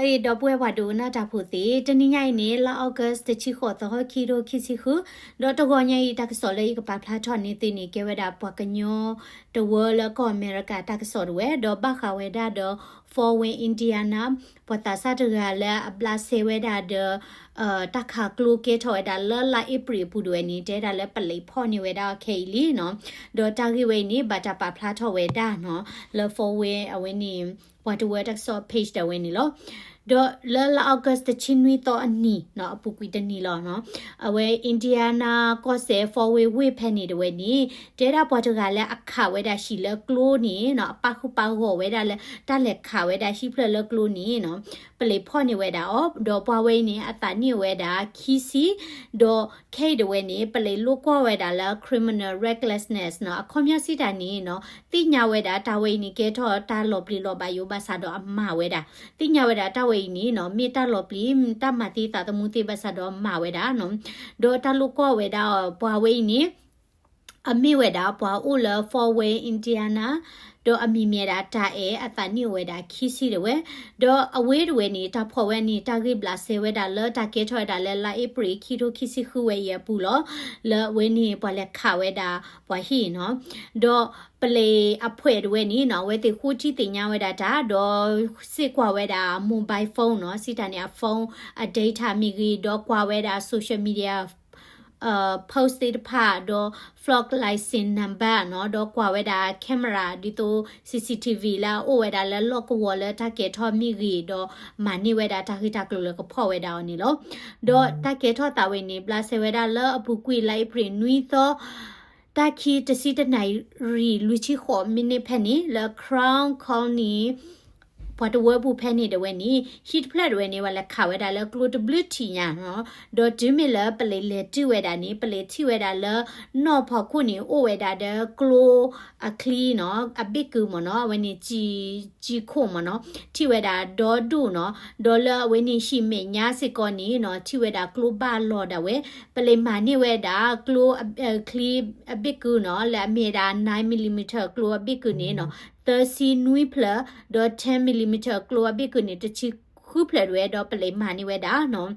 အံၤ ဒီပုၢ်ဝဲၢ်ပှၤဒိကနၣ်တၢ်ဖိသ့ၣ်, တနံၤညါအံၤန့ၣ် လါ August တဆံဃိးသီ ခံကထိခံဆံဃု, ဒီးတဂီၤညါအံၤ တၢ်ကစီၣ်လၢယကပာ်ဖျါထီၣ်န့ၢ်သုန့ၣ် ကဲဝဲဒၣ်ပှၤကညီတဝၢလၢကီၢ်အမဲရကၤတၢ်ကစီၣ်တဝဲ, ဒီးဘၣ်ဃးဝဲဒၣ်ဒီး Fort Wayne Indiana ပှၤသးစၢ်တဂၤလၢအဘျးစဲဝဲဒၣ်ဒီး တၢ်ခးကျိကဲထီၣ်ဝဲဒၣ်လၢလါအ့ဖြ့ၣ်အပူၤတဝဲန့ၣ် တဲဒၣ်လၢပလံးဖီၣ်န့ၢ်ဝဲဒၣ်ခဲအံၤလံနီၤ, ဒီးတၢ်ဂ့ၢ်ဝဲအံၤန့ၣ် ဘၣ်တၢ်ပာ်ဖျါထီၣ်ဝဲဒၣ်နီၤ, လၢ Fort Wayne အဝဲန့ၣ် ပှၤတဝၢတၢ်ကစီၣ် page တဝဲန့ၣ်လီၤ. ဒီးလၢလါ August တဆံနွံသီအနံၤနီၤ, အပူၤကွံာ်တနံၤလီၤနီၤ, အဝဲ Indiana ကီၢ်စဲၣ် Fort Wayne ဝ့ၢ်ဖဲန့ၣ်တဝဲန့ၣ် တဲဒၣ်ပှၤတဂၤလၢအခးဝဲဒၣ်ဟံၣ်လၢကျိန့ၣ်နီၤ, အပာ်ဃုာ်ပာ်ဂီၢ်ဝဲဒၣ်လၢတၢ်လဲၤခးဝဲဒၣ်ဟံၣ်ဖျၢၣ်လၢကျိန့ၣ်နီၤ, ပလံးဖီၣ်န့ၢ်ဝဲဒၣ်အီၤ, ဒီးပှၤဝဲအံၤန့ၣ် အသးနံၣ်အိၣ်ဝဲဒၣ်ခံဆံ, ဒီးခဲအံၤတဝဲန့ၣ် ပလံးလိၣ်ကွၢ်ဝဲဒၣ်လၢ criminal recklessness နီၤ, အခီပညီစံးတၢ်န့ၣ်နီၤ, သ့ၣ်ညါဝဲဒၣ်တၢ်ဝဲအံၤန့ၣ် ကဲထီၣ်တၢ်လီၤပျံၤလီၤဘၣ်ယိၣ်ဘၣ်ဆၣ်ဒီးအမၤဝဲဒၣ်, သ့ၣ်ညါဝဲဒၣ်တၢ်ဝဲအံၤန့ၣ်နီၤ, မ့ၢ်တၢ်လီၤပျံၤ တၢ်မၤသံသးသမူသ့ဘၣ်ဆၣ်ဒီးမၤဝဲဒၣ်နီၤ, ဒီးတၢ်လိၣ်ကွၢ်ဝဲဒၣ်အီၤ ပှၤဝဲအံၤန့ၣ် အမ့ၢ်ဝဲဒၣ်ပှၤအိၣ်လၢ Fort Wayne Indiana, ဒီးအမံၤမ့ၢ်ဝဲဒၣ်တၢ်အဲၣ်, အသးနံၣ်အိၣ်ဝဲဒၣ်ခံဆံတဝဲ, ဒီးအဝဲတဝဲန့ၣ် တၢ်ဖီၣ်ဝဲန့ၣ် တၢ်ဂ့ၢ်ဘျးစဲဝဲဒၣ်လၢတၢ်ကဲထီၣ်ဝဲဒၣ်လၢလါအ့ဖြ့ၣ် ခံကထိခံဆံဃုဝဲအံၤအပူၤလီၤ, လၢအဝဲန့ၣ် ပှၤလဲၤခးဝဲဒၣ်ပှၤဟံၣ်နီၤ, ဒီးပလံးအဖှဲးတဝဲန့ၣ်နီၤ, အဝဲသ့ၣ်ဃိထံသ့ၣ်ညါဝဲဒၣ်တၢ်, ဒီးစ့ၢ်ကွၢ်ဝဲဒၣ် mobile phone နီၤ, စံးတၢ်န့ၣ် အ phone အ data မ့ၢ်ဂ့ၤ, ဒီးကွၢ်ဝဲဒၣ် social media post သ့ၣ်တဖၣ်, ဒီး flock license number နီၤ, ဒီးကွၢ်ဝဲဒၣ် camera ဒ်သိး CCTV လၢအအိၣ်ဝဲဒၣ်လၢလီၢ်ကဝီၤလၢတၢ်ကဲထီၣ်မ့ၢ်ဂ့ၤ, ဒီးမၤန့ၢ်ဝဲဒၣ်တၢ်ဂ့ၢ်တၢ်ကျိၤလၢကဖီၣ်ဝဲဒၣ်အီၤန့ၣ်လီၤ. ဒီးတၢ်ကဲထီၣ်သးဝဲန့ၣ် ဘျးစဲဝဲဒၣ်လၢအပူၤကွံာ်လါအ့ဖြ့ၣ်နွံသီ တၢ်ခံတဆံတနၣ်ရံၣ် လွံၢ်ဆံဃိးမံးနံးဖဲန့ၣ် လၢ Crown Colony ပှၤတဝၢပူၤဖဲန့ၣ်တဝဲန့ၣ် ဟံၣ်တဖျၢၣ်တဝဲန့ၣ် ပှၤလဲၤခးဝဲဒၣ်လၢကျိတဘျုးထံၣ်ညါနီၤ, ဒီးတုၤမ့ၢ်လၢပလံးလဲၤတုၤဝဲဒၣ်န့ၣ် ပလံးထံၣ်ဝဲဒၣ်လၢနီၢ်ဖီခိၣ်န့ၣ် အိၣ်ဝဲဒၣ်ဒီးကျိအချံနီၤ, အဘ့ၣ်ကုၢ်မ့ၢ်နီၤ, အဝဲန့ၣ် ကၠံခိၣ်မ့ၢ်နီၤ, ထံၣ်ဝဲဒၣ်ဒီဒူၣ်နီၤ, ဒီးလၢအဝဲန့ၣ်ဟံၣ်မဲာ်ညါစ့ၢ်ကီးန့ၣ်နီၤ, ထံၣ်ဝဲဒၣ်ကျိဘၣ်လီၤဒၣ်ဝဲ, ပလံးမၤန့ၢ်ဝဲဒၣ်ကျိ ချံအဘ့ၣ်ကုၢ်နီၤ, လၢအမ့ၢ်ဝဲဒၣ် nine millimeter ကျိအဘ့ၣ်ကုၢ်န့ၣ်နီၤ, သၢဆံနွံဖျၢၣ်, ဒီး ten millimeter ကျိအဘ့ၣ်ကုၢ်န့ၣ် တဆံဃုဖျၢၣ်တဝဲ, ဒီးပလံးမၤန့ၢ်ဝဲဒၣ်နီၤ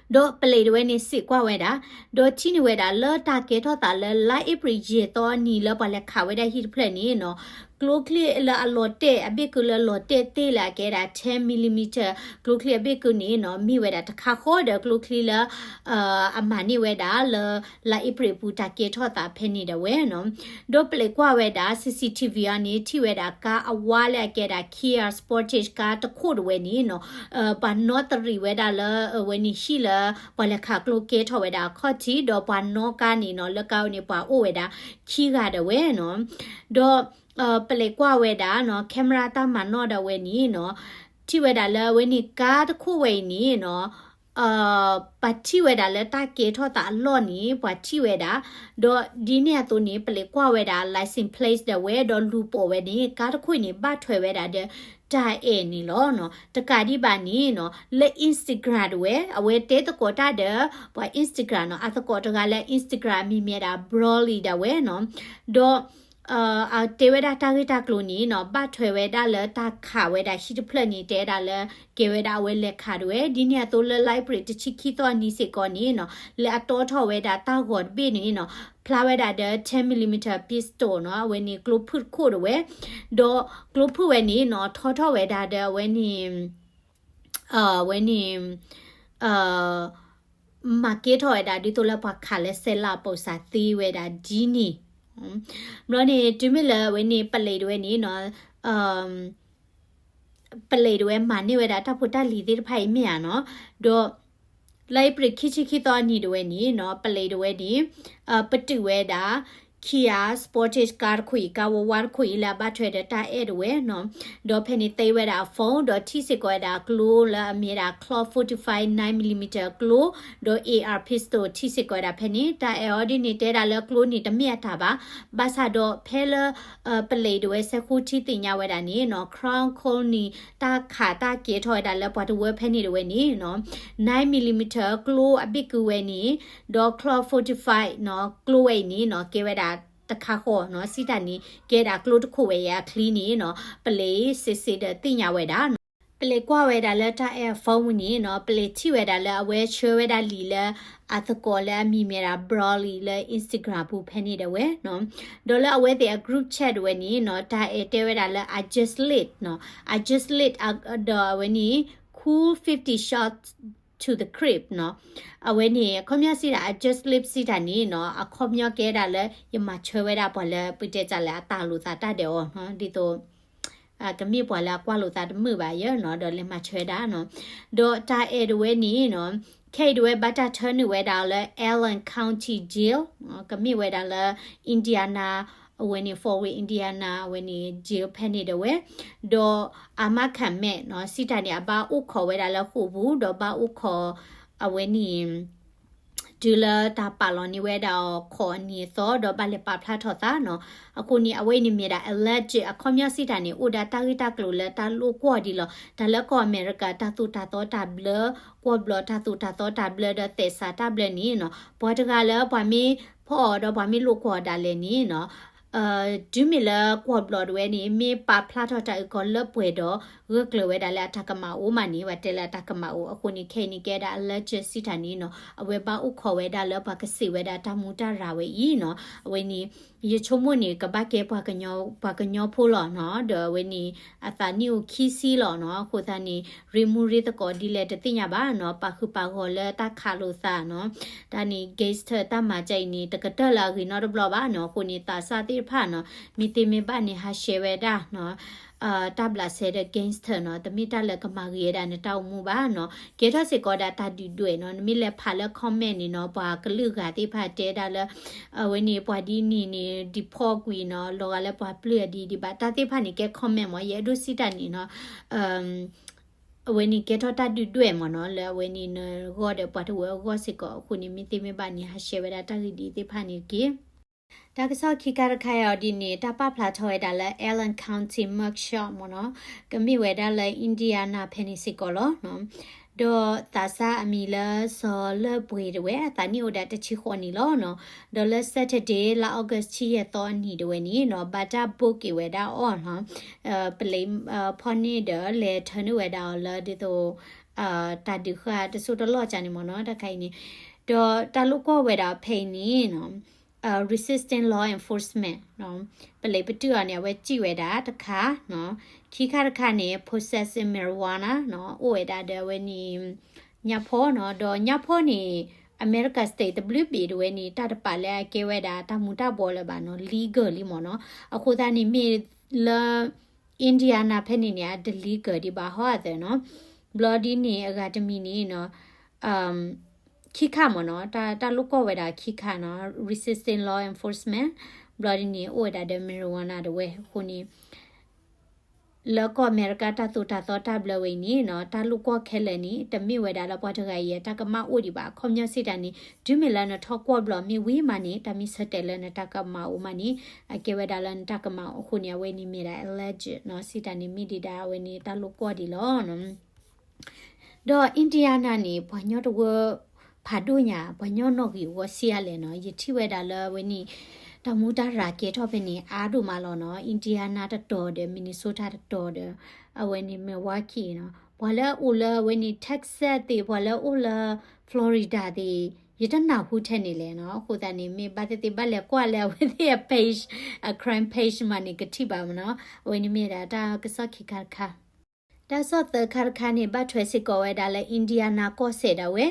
ဒီးပလံးတဝဲန့ၣ်စံးကွၢ်ဝဲဒၣ်, ဒီးထံၣ်န့ၢ်ဝဲဒၣ်လၢတၢ်ကဲထီၣ်သးလၢလါအ့ဖြ့ၣ်ယဲၢ်သီအနံၤ လၢပှၤလဲၤခးဝဲဒၣ်ဟံၣ်တဖျၢၣ်န့ၣ်နီၤ, ကျိချံလၢအလီၤတဲာ် အဘ့ၣ်ကုၢ်လၢလီၤတဲာ်သ့လၢအကဲဒၣ် ten millimeter ကျိချံအဘ့ၣ်ကုၢ်န့ၣ်နီၤ, မ့ၢ်ဝဲဒၣ်တခါဃီဒီးကျိချံလၢ အမၤန့ၢ်ဝဲဒၣ်လၢ လါအ့ဖြ့ၣ်အပူၤတၢ်ကဲထီၣ်သးဖဲန့ၣ်ဒၣ်ဝဲနီၤ. ဒီးပလံးကွၢ်ဝဲဒၣ် CCTV အီၤန့ၣ် ထံၣ်ဝဲဒၣ်ကါအဝါလၢအကဲဒၣ် Kia Sportage ကါတခိၣ်တဝဲန့ၣ်နီၤ, ပှၤနီတရံးဝဲဒၣ်လၢအဝဲန့ၣ်ဟံၣ်လၢ ပှၤလဲၤခးကျိကဲထီၣ်ဝဲဒၣ်အခီၣ်ထံး, ဒီးပှၤနီကါန့ၣ်နီၤ, လၢကါအီၤန့ၣ် ပှၤအိၣ်ဝဲဒၣ်ခံဂၤဒၣ်ဝဲနီၤ. ဒီး ပလံးကွၢ်ဝဲဒၣ်နီၤ, camera တၢ်မၤနီၣ်ဒၣ်ဝဲန့ၣ်နီၤ, ထံၣ်ဝဲဒၣ်လၢအဝဲန့ၣ်ကါတခိၣ်ဝဲအံၤန့ၣ်နီၤ, ပှၤထံၣ်ဝဲဒၣ်လၢတၢ်ကဲထီၣ်သးအလီၢ်န့ၣ် ပှၤထံၣ်ဝဲဒၣ်, ဒီးဒ်န့ၣ်အသိးန့ၣ် ပလံးကွၢ်ဝဲဒၣ် license plate ဒၣ်ဝဲ ဒီးလူၤပိာ်ဝဲန့ၣ် ကါတခိၣ်အံၤန့ၣ် ဘၣ်ထွဲဝဲဒၣ်ဒီး တၢ်အဲၣ်န့ၣ်လီၤနီၤ. တကးဒံးဘၣ်န့ၣ်နီၤ, လၢ Instagram ဒၣ်ဝဲ အဝဲတဲသကိးတၢ်ဒီး ပှၤ Instagram နီၤ, အသကိးတဂၤလၢ Instagram အမံၤမ့ၢ်ဒၣ် Broly ဒၣ်ဝဲနီၤ, ဒီး အတဲဝဲဒၣ်တၢ်ဂ့ၢ်တၢ်ကျိၤန့ၣ်နီၤ, ဘၣ်ထွဲဝဲဒၣ်လၢတၢ်ခးဝဲဒၣ်ဟံၣ်တဖျၢၣ်န့ၣ် တဲဒၣ်လၢ ကဲဝဲဒၣ်အဝဲလဲၤခးဒၣ်ဝဲ, ဒ်န့ၣ်အသိးလၢလါအ့ဖြ့ၣ်တဆံခံသီအနံၤစ့ၢ်ကီးန့ၣ်နီၤ, လၢအတီထီၣ်ဝဲဒၣ်တၢ်ဂီၤတဘ့ၣ်န့ၣ်နီၤ, ဖျါဝဲဒၣ်ဒီး ten millimeter pistol နီၤ, အဝဲန့ၣ်ကျိဖုၣ်တခိၣ်ဒၣ်ဝဲ, ဒီးကျိဖုၣ်ဝဲန့ၣ်နီၤ, ထီထီၣ်ဝဲဒၣ်ဒီးအဝဲန့ၣ် အဝဲန့ၣ် မၤကဲထီၣ်ဝဲဒၣ်ဒ်သိးလၢပှၤခးလၢစဲးလးပိာ်စၢ်သ့ဝဲဒၣ်ဒ်န့ၣ်, ဘျီန့ၣ် တုၤမ့ၢ်လၢအဝဲန့ၣ် ပလံးဒၣ်ဝဲန့ၣ်နီၤ, ပလံးဒၣ်ဝဲမၤန့ၢ်ဝဲဒၣ်တၢ်ဖိတၢ်လံၤသ့ၣ်တဖၣ်အံၤမ့ၢ်ဧါနီၤ, ဒီး လါအ့ဖြ့ၣ်ခံဆံခံသီအနံၤဒၣ်ဝဲန့ၣ်နီၤ, ပလံးဒၣ်ဝဲန့ၣ် ပတုာ်ဝဲဒၣ် Kia Sportage ကါတခိၣ်အံၤ ကါဝါဝါတခိၣ်အံၤလၢအဘၣ်ထွဲဒီးတၢ်အဲၣ်ဒၣ်ဝဲနီၤ, ဒီးဖဲန့ၣ်သ့ဝဲဒၣ်အ phone ဒီးထံၣ်စ့ၢ်ကီးဝဲဒၣ်ကျိလၢအမ့ၢ်ဝဲဒၣ် Glock forty-five nine millimeter ကျိ, ဒီး A R pistol ထံၣ်စ့ၢ်ကီးဝဲဒၣ်ဖဲန့ၣ်, တၢ်အဲၣ်အီၤဒ်န့ၣ် တဲဒၣ်လၢကျိန့ၣ်တမ့ၢ်အတၢ်ဘၣ်, ဘၣ်ဆၣ်ဒီးဖဲလၢ ပလံးဒၣ်ဝဲစဲးဃုထံသ့ၣ်ညါဝဲဒၣ်န့ၣ်နီၤ, Crown Colony တၢ်ခးတၢ်ကဲထီၣ်ဝဲဒၣ်လၢပှၤတဝၢဖဲန့ၣ်ဒၣ်ဝဲန့ၣ်နီၤ, nine millimeter ကျိအဘ့ၣ်ကုၢ်ဝဲန့ၣ်, ဒီး Glock forty-five နီၤ, ကျိဝဲအံၤန့ၣ်နီၤ, ကဲဝဲဒၣ်တခါဃီနီၤ, စံးတၢ်န့ၣ် ကဲဒၣ်ကျိတခိၣ်ဝဲအံၤအချံန့ၣ်နီၤ, ပလံးစ့းစ့းဒီးသ့ၣ်ညါဝဲဒၣ်နီၤ. ပလဲၤကွၢ်ဝဲဒၣ်လၢတၢ်အဲၣ်အ phone ပူၤန့ၣ်နီၤ, ပလဲၤထံၣ်ဝဲဒၣ်လၢအဝဲဆှၢဝဲဒၣ်လံာ်လၢအသကိးလၢအမံၤမ့ၢ်ဒၣ် Broly လၢ Instagram ပူၤဖဲန့ၣ်ဒၣ်ဝဲနီၤ. ဒီးလၢအဝဲသ့ၣ်အ group chat ဝဲန့ၣ်နီၤ, တၢ်အဲၣ်တဲဝဲဒၣ်လၢ I just lit နီၤ, I just lit ဒီးအဝဲန့ၣ် cool fifty shots to the crib နီၤ. အဝဲန့ၣ် အခီပညီစံးဒၣ် I just lit စံးတၢ်န့ၣ်နီၤ, အခီပညီကဲဒၣ်လၢ ယမၤဆှၢဝဲဒၣ်ပှၤလၢပတဲတၢ်လဲၣ် အတၢ်လိာ်သးတၢ်ဒဲးအီၤနီၤ, ဒ်သိး ကမ့ၢ်ပှၤလၢအကွၢ်လိာ်သးတမုာ်ဘၣ်ယဲနီၤ, ဒီးလဲၤမၤဆှၢဝဲဒၣ်နီၤ. ဒီးတၢ်အဲၣ်ဒၣ်ဝဲန့ၣ်နီၤ, ခဲအံၤဒၣ်ဝဲဘၣ်တၢ်ထၢနုာ်ဝဲဒၣ်လၢ Allen County Jail ကမ့ၢ်ဝဲဒၣ်လၢ Indiana အဝဲန့ၣ် Fort Wayne Indiana အဝဲန့ၣ် jail ဖဲန့ၣ်ဒၣ်ဝဲ, ဒီးအမါခၣ်မဲာ်နီၤ စံးတၢ်န့ၣ် အဘၣ်အိၣ်ခိးဝဲဒၣ်လၢဃိာ်ပူၤ ဒီးဘၣ်အိၣ်ခိး အဝဲန့ၣ် တုၤလၢတၢ်ပာ်လီၤန့ၢ်ဝဲဒၣ်အီၤ ခိးအနံၤအသီ ဒီးဘၣ်လဲၤပာ်ဖျါထီၣ်သးနီၤ. အဃိန့ၣ် အဝဲအံၤန့ၣ်မ့ၢ်ဒၣ် alleged အခီပညီစံးတၢ်န့ၣ် အိၣ်ဒၣ်တၢ်ဂ့ၢ်တၢ်ကျိၤလၢတၢ်လိာ်ကွီၢ်ဒံးလီၤ. တၢ်လၢကီၢ်အမဲရကၤ တၢ်သိၣ်တၢ်သီတၢ်ဘျၢ, ကွီၢ်ဘျီၣ်တၢ်သိၣ်တၢ်သီတၢ်ဘျၢဒီးသဲးစးတၢ်ဘျၢန့ၣ်နီၤ, ပှၤတဂၤလၢပှၤမ့ၢ်ဖီၣ်အီၤဒီးပှၤမ့ၢ်လိာ်ကွီၢ်ဒၣ်လဲာ်န့ၣ်နီၤ တုၤမ့ၢ်လၢကွီၢ်ဘျီၣ်ဒၣ်ဝဲန့ၣ် မ့ၢ်ပာ်ဖျါထီၣ်တၢ်အုၣ်ကီၤလၢပှဲၤဒီး ဂၢၢ်ကျၢၤဝဲဒၣ်လၢအတၢ်ကမၣ်အိၣ်မးန့ၣ် ပှၤတဲလၢအတၢ်ကမၣ်အိၣ်. အဃိန့ၣ် ခဲအံၤန့ၣ်ကဲဒၣ် alleged စံးတၢ်န့ၣ်နီၤ, အဝဲဘၣ်အိၣ်ခိးဝဲဒၣ်လၢပှၤကစံးဝဲဒၣ်တၢ်မူတၢ်ရၢ်ဝဲအံၤနီၤ. အဝဲန့ၣ် ယဆိကမိၣ်န့ၣ် ကဘၣ်ကဲပှၤကညီဖိလီၤနီၤ, ဒီးအဝဲန့ၣ် အသးနံၣ်အိၣ်ခံဆံလီၤနီၤ. အဃိသတးန့ၣ် ရ့မူရ့သကိးဒ်လဲၣ်တသ့ၣ်ညါဘၣ်နီၤ, ပာ်ဃုာ်ပာ်ဂီၤလၢတၢ်ခးလိာ်သးနီၤ. တၢ်န့ၣ် gangster တၢ်မၤကဲအံၤန့ၣ် တကတၢၢ်လၢအဂ့ၤနီတဘျီဘၣ်နီၤ. အဃိန့ၣ် သးစၢ်သ့ၣ်တဖၣ်နီၤ, မ့ၢ်သ့မ့ၢ်ဘၣ်န့ၣ် ဟး share ဝဲဒၣ်နီၤ တၢ်ဘျးစဲဒီး gangster နီၤ, တမ့ၢ်တၢ်လၢကမၤဂ့ၤဝဲဒၣ်နတၢ်အိၣ်မူဘၣ်နီၤ. ကဲထီၣ်စ့ၢ်ကီးဒၣ်တၢ်ဒုၣ်ဒွဲၣ်နီၤ, နမ့ၢ်လဲၤဖးလၢ comment န့ၣ်နီၤ, ပှၤကလုာ်ဂၤသ့ၣ်တဖၣ်တဲဒၣ်လၢ အဝဲန့ၣ်ပှၤဒ်န့ၣ်န့ၣ် deport ကွံာ်နီၤ, လီၤဂာ်လၢပှၤပျုၢ်အဒံးဒံးဘၣ်. တၢ်သ့ၣ်တဖၣ်န့ၣ် ကဲ comment မး, ယအဲၣ်ဒိးစံးတၢ်န့ၣ်နီၤ အဝဲန့ၣ်ကဲထီၣ်တၢ်ဒုၣ်ဒွဲၣ်မးနီၤ, လၢအဝဲန့ၣ်နဂီၢ်ဒီးပှၤတဝၢအဂီၢ်စ့ၢ်ကီး. အဃိန့ၣ် မ့ၢ်သ့မ့ၢ်ဘၣ်န့ၣ် ဟး share ဝဲဒၣ်တၢ်ဂ့ၢ်ဒ်အံၤသ့ၣ်တဖၣ်န့ၣ်တက့ၢ်. တၢ်ကစီၣ်ခံခါတခါအံၤဒ်န့ၣ် တၢ်ပာ်ဖျါထီၣ်ဝဲဒၣ်လၢ Allen County mugshot မးနီၤ, ကမ့ၢ်ဝဲဒၣ်လၢ Indiana ဖဲန့ၣ်စ့ၢ်ကီးလီၤ. ဒီးသးစၢ်အမံၤလၢစီၤလၢၢ်ပှ့ၤတဝဲ အသးနံၣ်အိၣ်ဒၣ်တဆံဃိးနံၣ်လီၤနီၤ. ဒီးလၢ Saturday လါ August ဆံယဲၢ်သီအနံၤတဝဲန့ၣ်နီၤ ဘၣ်တၢ် book က့ၤဝဲဒၣ်အီၤနီၤ, ပလံၤ ဖီၣ်န့ၢ်ဒီး လဲၤထၢနုာ်ဝဲဒၣ်အီၤလၢဒ်သိး တၢ်ဒုးဃာ်တစိၢ်တလီၢ်ကန့ၣ်မးနီၤ, တၢ်ခါအံၤန့ၣ်. ဒီးတၢ်လိာ်ကွီၢ်ဝဲဒၣ်ဖဲအံၤန့ၣ်နီၤ resisting law enforcement နီၤ, ပလံၤပတုာ်အီၤန့ၣ် အဝဲစံၣ်ဝဲဒၣ်တခါနီၤ, ခံခါတခါန့ၣ် possessing marijuana နီၤ, အိၣ်ဝဲဒၣ်ဒီးအဝဲန့ၣ် ညၣ်ဖီၣ်နီၤ, ဒီးညၣ်ဖီၣ်န့ၣ် အမဲရကၤ state တဘျုးဘ့ၣ်တဝဲန့ၣ် တၢ်တပာ်လၢအကဲဝဲဒၣ်တၢ်မူၤတၢ်ဘှီးလၢၤဘၣ်နီၤ, legal လံမးနီၤ. အဃိသတးန့ၣ်မ့ၢ်လၢ Indiana ဖဲန့ၣ်န့ၣ် အတ legal ဒံးဘၣ်ဟီအသးနီၤ. ဘျီဒ်န့ၣ်အဂၤတမံၤန့ၣ်နီၤ ခံခါမးနီၤ, တၢ်လိာ်ကွီၢ်ဝဲဒၣ်ခံခါနီၤ, resisting law enforcement, ဘျီဒ်န့ၣ် အိၣ်ဝဲဒၣ်ဒီး marijuana တဝဲအဃိန့ၣ် လၢကီၢ်အမဲရကၤတၢ်သိၣ်တၢ်သီတၢ်ဘျၢဝဲအံၤန့ၣ်နီၤ, တၢ်လိာ်ကွီၢ်ခဲလၢာ်န့ၣ် တမ့ၢ်ဝဲဒၣ်လၢပှၤတဂၤအံၤအတၢ်ကမၣ်အိၣ်ဒံးဘၣ်. အခီပညီစံးတၢ်န့ၣ် တုၤမ့ၢ်လၢနထီၣ်ကွီၢ်ဘျီၣ်မ့ၢ်ဝံၤမးန့ၣ် တၢ်မ့ၢ်ဆၢတဲာ်လၢနတၢ်ကမၣ်အိၣ်မးန့ၣ် အကဲဝဲဒၣ်လၢနတၢ်ကမၣ်အိၣ်အဃိန့ၣ် အဝဲန့ၣ်မ့ၢ်ဒၣ် alleged နီၤ, စံးတၢ်န့ၣ်မ့ၢ်ဒံးဒၣ်အဝဲန့ၣ်တၢ်လိာ်ကွီၢ်ဒံးလီၤနီၤ. ဒီး Indiana န့ၣ် ပှၤကညီတဝၢဖးဒိၣ်ညါ, ပှၤကညီနီၣ်ဂံၢ်ဝီဆံးအါလဲၣ်နီၤ. ယထံၣ်ဝဲဒၣ်လၢအဝဲန့ၣ် တၢ်မူတၢ်ရၢ်ကဲထီၣ်ဖဲန့ၣ် အါဒိၣ်မးလီၤနီၤ. Indiana တတီၤဒီး Minnesota တတီၤဒီး အဝဲန့ၣ် Milwaukee နီၤ. ပှၤလၢအအိၣ်လၢအဝဲန့ၣ် Texas သ့ၣ်, ပှၤလၢအအိၣ်လၢ Florida သ့ၣ်, ယတနၢ်ဟူထဲန့ၣ်လဲၣ်နီၤ. အဃိသတးန့ၣ် မ့ၢ်ဘၣ်သ့ၣ်သ့ၣ်ဘၣ်လဲၤကွၢ်လၢအဝဲသ့ၣ်အ page, အ crime page မးန့ၣ် ကထံၣ်ဘၣ်မးနီၤ. အဝဲန့ၣ်မ့ၢ်ဒၣ်တၢ်ကစီၣ်ခံခါတခါ တၢ်ကစီၣ်သၢခါတခါန့ၣ် ဘၣ်ထွဲစ့ၢ်ကီးဝဲဒၣ်လၢ Indiana ကီၢ်စဲၣ်ဒၣ်ဝဲ,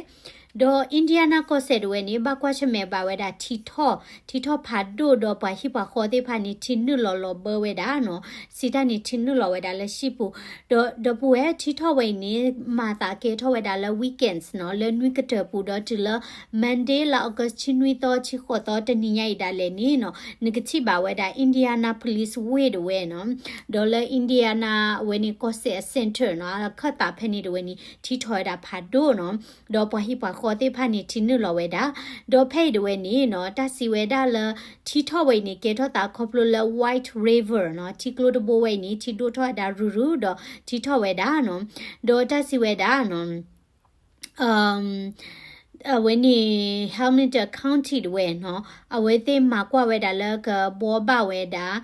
ဒီး Indiana ကီၢ်စဲၣ်ဒၣ်ဝဲန့ၣ် ဘၣ်ကွၢ်ဆၢၣ်မဲာ်ဘၣ်ဝဲဒၣ်ထံထီၣ်, ထံထီၣ်ဖးဒိၣ်ဒီးပှၤဟံၣ်ပှၤဃီသ့ၣ်တဖၣ်န့ၣ် ထံနုာ်လီၤလီၤဘၢဝဲဒၣ်နီၤ, စံးတၢ်န့ၣ်ထံနုာ်လီၤဝဲဒၣ်လၢဟံၣ်ပူၤ, ဒီး ဒီပုၢ်ဝဲၢ် ထံထီၣ်ဝဲအံၤန့ၣ် မၤသးကဲထီၣ်ဝဲဒၣ်လၢ weekends နီၤ, လၢနွံကတၢၢ်ပူၤဒီးတုၤလၢ Monday လါ August ဆံနွံသီ ဆံဃိးသီ တနံၤညါအံၤဒၣ်လဲာ်န့ၣ်နီၤ, နကထံၣ်ဘၣ်ဝဲဒၣ် Indianapolis ဝ့ၢ်ဒၣ်ဝဲနီၤ, ဒီးလၢ Indiana အဝဲန့ၣ်ကီၢ်စဲၣ်အ center နီၤ, အခၢၣ်သးဖဲန့ၣ်ဒၣ်ဝဲန့ၣ် ထံထီၣ်ဝဲဒၣ်ဖးဒိၣ်နီၤ, ဒီးပှၤဟံၣ်ပှၤဃီသ့ၣ်တဖၣ်န့ၣ် ထံနုာ်လီၤဝဲဒၣ်, ဒီးဖဲအံၤဒၣ်ဝဲန့ၣ်နီၤ, တၢ်စံးဝဲဒၣ်လၢ ထံထီၣ်ဝဲအံၤန့ၣ် ကဲထီၣ်သးခီဖျိလၢ White River နီၤ, ထံကျိတဘိဝဲအံၤန့ၣ် ထံဒိၣ်ထီၣ်ဝဲဒၣ်ရုၢ်ရုၢ်ဒီးထံထီၣ်ဝဲဒၣ်နီၤ, ဒီးတၢ်စံးဝဲဒၣ်နီၤ အဝဲန့ၣ် Hamilton County တဝဲနီၤ, အဝဲသ့ၣ်မၤကွၢ်ဝဲဒၣ်လၢကဘှီဘၣ်ဝဲဒၣ်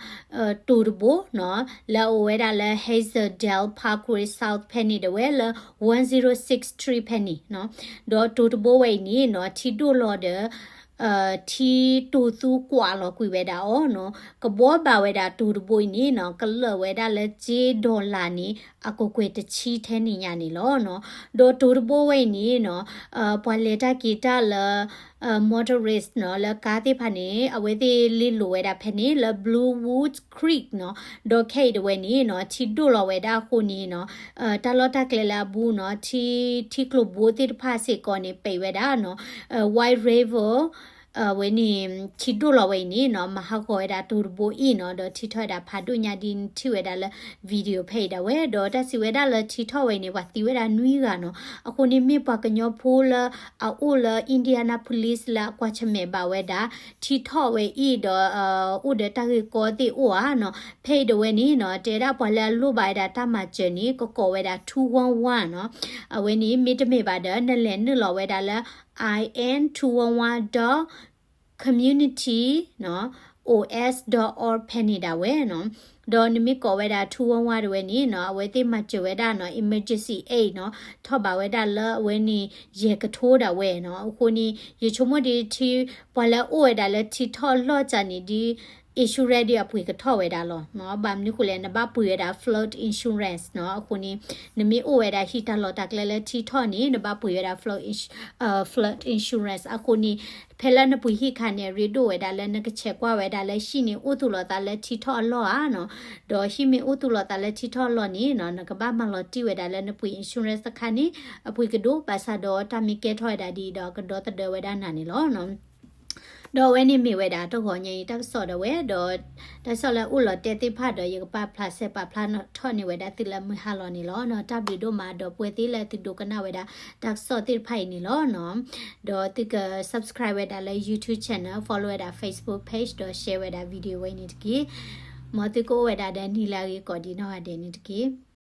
တိၤတဘိနီၤ, လၢအအိၣ်ဝဲဒၣ်လၢ Hazeldale Parkway South ဖဲန့ၣ်တဝဲလၢ one zero six three ဖဲန့ၣ်နီၤ, ဒီးတိၤတဘိဝဲအံၤန့ၣ်နီၤ ထံဒိၣ်လီၤဒီး ထံတိၤသူကွၢ်လီၤကွံာ်ဝဲဒၣ်အီၤနီၤ, ကဘှီဘၣ်ဝဲဒၣ်တိၤတဘိအံၤန့ၣ်နီၤ ကလၢာ်ဝဲဒၣ်လၢစ့ dollar န့ၣ် အကကွဲၢ်တဆံထဲန့ၣ်ညါန့ၣ်လီၤနီၤ, ဒီးတိၤတဘိဝဲအံၤန့ၣ်နီၤ ပှၤလဲၤတၢ်က့ၤတၢ်လၢ motorist နီၤ လၢကါသ့ၣ်တဖၣ်န့ၣ် အဝဲသ့ၣ်လ့လိာ်ဝဲဒၣ်ဖဲန့ၣ် လၢ Blue Woods Creek နီၤ, ဒီးခဲအံၤတဝဲန့ၣ်နီၤ ထံဒိၣ်လီၤဝဲဒၣ်အဃိန့ၣ်နီၤ တၢ်လီၢ်တၢ်ကျဲလၢအဘူးနီၤ ထံ ထံကျိၤဘိသ့ၣ်တဖၣ်စ့ၢ်ကီးန့ၣ် ပိတ်ဝဲဒၣ်နီၤ, White River ဝဲန့ၣ် ထံဒိၣ်လီၤဝဲအံၤန့ၣ်နီၤ မၤဟးဂီၤဝဲဒၣ်တိၤတဘိအံၤနီၤ, ဒီးထံထီၣ်ဝဲဒၣ်ဖးဒိၣ်ညါဒ်နထံၣ်ဝဲဒၣ်လၢ video ဖဲအံၤဒၣ်ဝဲ, ဒီးတၢ်စံးဝဲဒၣ်လၢထံထီၣ်ဝဲအံၤန့ၣ် ပှၤသံဝဲဒၣ်နွံဂၤနီၤ, အဃိန့ၣ်မ့ၢ်ပှၤကညီဖိလၢ အအိၣ်လၢ Indianapolis လၢအကွၢ်ဆၢၣ်မဲာ်ဘၣ်ဝဲဒၣ် ထံထီၣ်ဝဲအံၤဒီး အိၣ်ဒီးတၢ်ဂ့ၢ်ကီသ့ၣ်အိၣ်ဧါနီၤ, ဖဲအံၤတဝဲန့ၣ်နီၤ တဲဝဲဒၣ်ပှၤလၢအလိၣ်ဘၣ်ဝဲဒၣ်တၢ်မၤစၢၤန့ၣ် ကကိးဝဲဒၣ် two one one နီၤ, အဝဲန့ၣ် မ့တမ့ၢ်ဘၣ်ဒီး နလဲၤနုာ်လီၤဝဲဒၣ်လၢ I N two one one dot community နီၤ O S dot org ဖဲန့ၣ်ဒၣ်ဝဲနီၤ, ဒီးနမ့ၢ်ကိးဝဲဒၣ် two one one တဝဲန့ၣ်နီၤ အဝဲသ့ၣ်မၤစၢၤဝဲဒၣ်နီၤ emergency aid နီၤ ထီၣ်ဘၣ်ဝဲဒၣ်လၢအဝဲန့ၣ် ယဲၢ်ကထိဒၣ်ဝဲနီၤ, အဃိန့ၣ် ယဆိကမိၣ်ဒ်ထံ ပှၤလၢအအိၣ်ဝဲဒၣ်လၢထံထီၣ်အလီၢ်စ့ၢ်န့ၣ်ဒ် insurance ဒ်အပှ့ၤကထီၣ်ဝဲဒၣ်လီၤနီၤ, ဘၣ်မနုၤဃိလဲၣ် နဘၣ်ပှ့ၤဝဲဒၣ် flood insurance နီၤ, အဃိန့ၣ် နမ့ၢ်အိၣ်ဝဲဒၣ်ဟံၣ်တၢ်လီၢ်တၢ်ကျဲလၢထံထီၣ်န့ၣ် နဘၣ်ပှ့ၤဝဲဒၣ် flood ins- flood insurance အဃိန့ၣ် ဖဲလၢနပှ့ၤဟံၣ်အခါန့ၣ် အရ့ဒိၣ်ဝဲဒၣ်လၢနကဆဲးကွၢ်ဝဲဒၣ်လၢဟံၣ်န့ၣ်အိၣ်သူၣ်လီၤသးလၢထံထီၣ်အလီၢ်ဧါနီၤ, ဒီးဟံၣ်မ့ၢ်အိၣ်သူၣ်လီၤသးလၢထံထီၣ်အလီၢ်န့ၣ်နီၤ နကဘၣ်မၤလီၤတံၢ်ဝဲဒၣ်လၢနပှ့ၤ insurance အခါန့ၣ် အပှ့ၤကဒိၣ် ဘၣ်ဆၣ်ဒီးတၢ်မ့ၢ်ကဲထီၣ်ဝဲဒၣ်ဒ်အံၤဒီးကဒီသဒၢဝဲဒၣ်နၤန့ၣ်လီၤနီၤ. ဒီးအဝဲန့ၣ်မ့ၢ်ဝဲဒၣ်တဂီၤညါအံၤတၢ်ကစီၣ်ဒၣ်ဝဲ ဒီးတၢ်ကစီၣ်လၢအိၣ်လီၤတဲာ်သ့ၣ်တဖၣ်ဒီး ယကပာ်ဖျါစဲးပာ်ဖျါထီၣ်န့ၢ်ဝဲဒၣ်သုလၢမုၢ်ဟါလီၤန့ၣ်လီၤနီၤ, တၢ်ဘျုးဒိၣ်မးဒီးပဝဲသ့ၣ်လၢသုဒိကနၣ်ဝဲဒၣ်တၢ်ကစီၣ်သ့ၣ်တဖၣ်အံၤန့ၣ်လီၤနီၤ, ဒီးသုက subscribe ဝဲဒၣ်လၢ YouTube channel, follow ဝဲဒၣ် Facebook page ဒီး share ဝဲဒၣ် video ဝဲအံၤန့ၣ်တက့ၢ်. မ်သုကအိၣ်ဝဲဒၣ်ဒီးနံၤလၢအဂ့ၤကိးဒံးနီၢ်ဂၤဒဲးန့ၣ်တက့ၢ်.